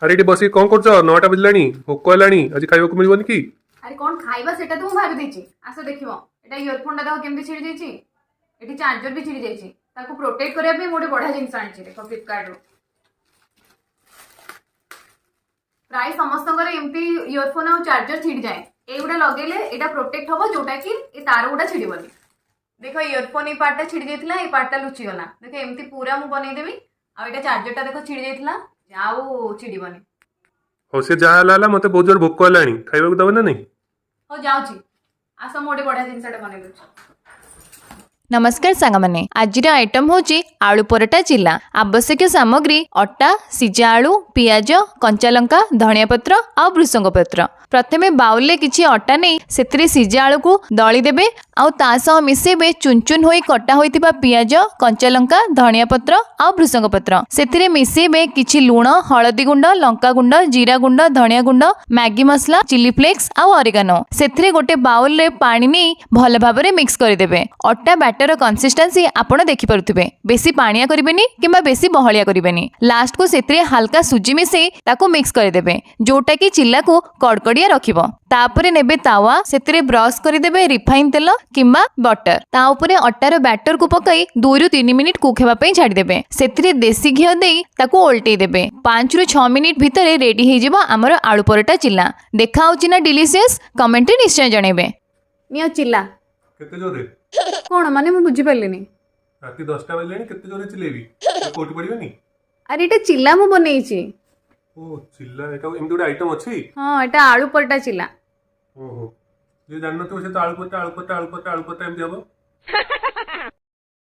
ଆରେ ଏଠି ବସିକି କ'ଣ କରୁଛ? 9ଟା ବାଜିଲାଣି, ଭୋକ ହେଲାଣି, ଆଜି ଖାଇବାକୁ ମିଳିବନି କି? ଆରେ କ'ଣ ଖାଇବା ସେଟା ତ ମୁଁ ଭାବି ଦେଇଛି, ଆସ ଦେଖିବ। ଏଟା ଇୟରଫୋନଟା ଦେଖ କେମିତି ଛିଡ଼ି ଯାଇଛି, ଏଠି ଚାର୍ଜର ବି ଛିଡ଼ି ଯାଇଛି। ତାକୁ ପ୍ରୋଟେକ୍ଟ କରିବା ପାଇଁ ମୁଁ ଗୋଟେ ବଢିଆ ଜିନିଷ ଆଣିଛି, ଦେଖ ଫ୍ଲିପକାର୍ଟରୁ। ପ୍ରାୟ ସମସ୍ତଙ୍କର ଏମିତି ଇୟରଫୋନ ଆଉ ଚାର୍ଜର ଛିଡ଼ିଯାଏ, ଏଇଗୁଡ଼ା ଲଗେଇଲେ ଏଇଟା ପ୍ରୋଟେକ୍ଟ ହବ, ଯୋଉଟା କି ଏ ତାର ଗୁଡ଼ା ଛିଡ଼ିବନି। ଦେଖ ଇୟରଫୋନ ଏଇ ପାର୍ଟଟା ଛିଡ଼ି ଯାଇଥିଲା, ଏଇ ପାର୍ଟଟା ଲୁଚିଗଲା। ଦେଖ ଏମିତି ପୁରା ମୁଁ ବନେଇଦେବି। ଆଉ ଏଇଟା ଚାର୍ଜରଟା ଦେଖ ଛିଡ଼ି ଯାଇଥିଲା, ଆଉ ଛିଡ଼ିବନି। ହଉ ସେ ଯାହା ହେଲା ହେଲା, ମତେ ବହୁତ ଜୋର ଭୋକ ହେଲାଣି, ଖାଇବାକୁ ଦବ ନା ନାଇଁ? ହଉ ଯାଉଛି, ଆସ ମୁଁ ଗୋଟେ ବଢିଆ ଜିନିଷଟା ବନେଇ ଦଉଛି। ନମସ୍କାର ସାଙ୍ଗମାନେ, ଆଜିର ଆଇଟମ୍ ହେଉଛି ଆଳୁ ପରଟା ଚିଲା। ଆବଶ୍ୟକୀୟ ସାମଗ୍ରୀ ଅଟା, ସିଝା ଆଳୁ, ପିଆଜ, କଞ୍ଚା ଲଙ୍କା, ଧନିଆ ପତ୍ର ଆଉ ଭୃସଙ୍ଗ ପତ୍ର। ପ୍ରଥମେ ବାଉଲରେ କିଛି ଅଟା ନେଇ ସେଥିରେ ସିଝା ଆଳୁକୁ ଦଳି ଦେବେ ଆଉ ତା ସହ ମିଶାଇବେ ଚୁନଚୁନ ହୋଇ କଟା ହୋଇଥିବା ପିଆଜ, କଞ୍ଚା ଲଙ୍କା, ଧନିଆ ପତ୍ର ଆଉ ଭୃସଙ୍ଗ ପତ୍ର। ସେଥିରେ ମିଶାଇବେ କିଛି ଲୁଣ, ହଳଦୀ ଗୁଣ୍ଡ, ଲଙ୍କା ଗୁଣ୍ଡ, ଜିରା ଗୁଣ୍ଡ, ଧନିଆ ଗୁଣ୍ଡ, ମ୍ୟାଗି ମସଲା, ଚିଲି ଫ୍ଲେକ୍ସ ଆଉ ଅରିଗାନୋ। ସେଥିରେ ଗୋଟେ ବାଉଲରେ ପାଣି ନେଇ ଭଲ ଭାବରେ ମିକ୍ସ କରିଦେବେ। ଅଟା ବ୍ୟାଟର କନସିଷ୍ଟାନ୍ସି ଆପଣ ଦେଖିପାରୁଥିବେ, ବେଶୀ ପାଣିଆ କରିବେନି କିମ୍ବା ବେଶୀ ବହଳିଆ କରିବେନି। ଲାଷ୍ଟକୁ ସେଥିରେ ହାଲକା ସୁଜି ମିଶାଇ ତାକୁ ମିକ୍ସ କରିଦେବେ, ଯୋଉଟାକି ଚିଲାକୁ କଡ଼କଡ଼ିଆ ରଖିବ। ତାପରେ ନେବେ ତାୱା, ସେଥିରେ ବ୍ରଶ କରିଦେବେ ରିଫାଇନ ତେଲ କିମ୍ବା ବଟର। ତା ଉପରେ ଅଟାର ବ୍ୟାଟରକୁ ପକାଇ 2ରୁ 3 ମିନିଟ୍ କୁକ୍ ହେବା ପାଇଁ ଛାଡ଼ିଦେବେ। ସେଥିରେ ଦେଶୀ ଘିଅ ଦେଇ ତାକୁ ଓଲଟେଇ ଦେବେ। 5ରୁ 6 ମିନିଟ୍ ଭିତରେ ରେଡି ହେଇଯିବ ଆମର ଆଳୁ ପରଟା ଚିଲା। ଦେଖା ହେଉଛି ନା ଡିଲିସିୟସ୍? କମେଣ୍ଟରେ ନିଶ୍ଚୟ ଜଣେଇବେ। ନିଅ ଚିଲା। କେତେ ଜୋରେ? କ'ଣ ମାନେ ମୁଁ ବୁଝିପାରିଲିନି। ରାତି 10ଟା ବାଜିଲାଣି, କେତେ ଜୋରେ ଚିଲେଇବି? କୋଉଠି ପଡିବନି? ଆରେ ଏଇଟା ଚିଲା ମୁଁ ବନେଇଛି। ଓ ଚିଲା, ଏଟା ଏମିତି ଗୋଟେ ଆଇଟମ୍ ଅଛି? ହଁ, ଏଟା ଆଳୁ ପରଟା ଚିଲା। ଓହୋ, ଯିଏ ଜାଣିନଥିବ ସେ ତ ଆଳୁ ପରଟା ଆଳୁ ପରଟା ଆଳୁ ପରଟା ଆଳୁ ପରଟା ଏମିତି ହବ।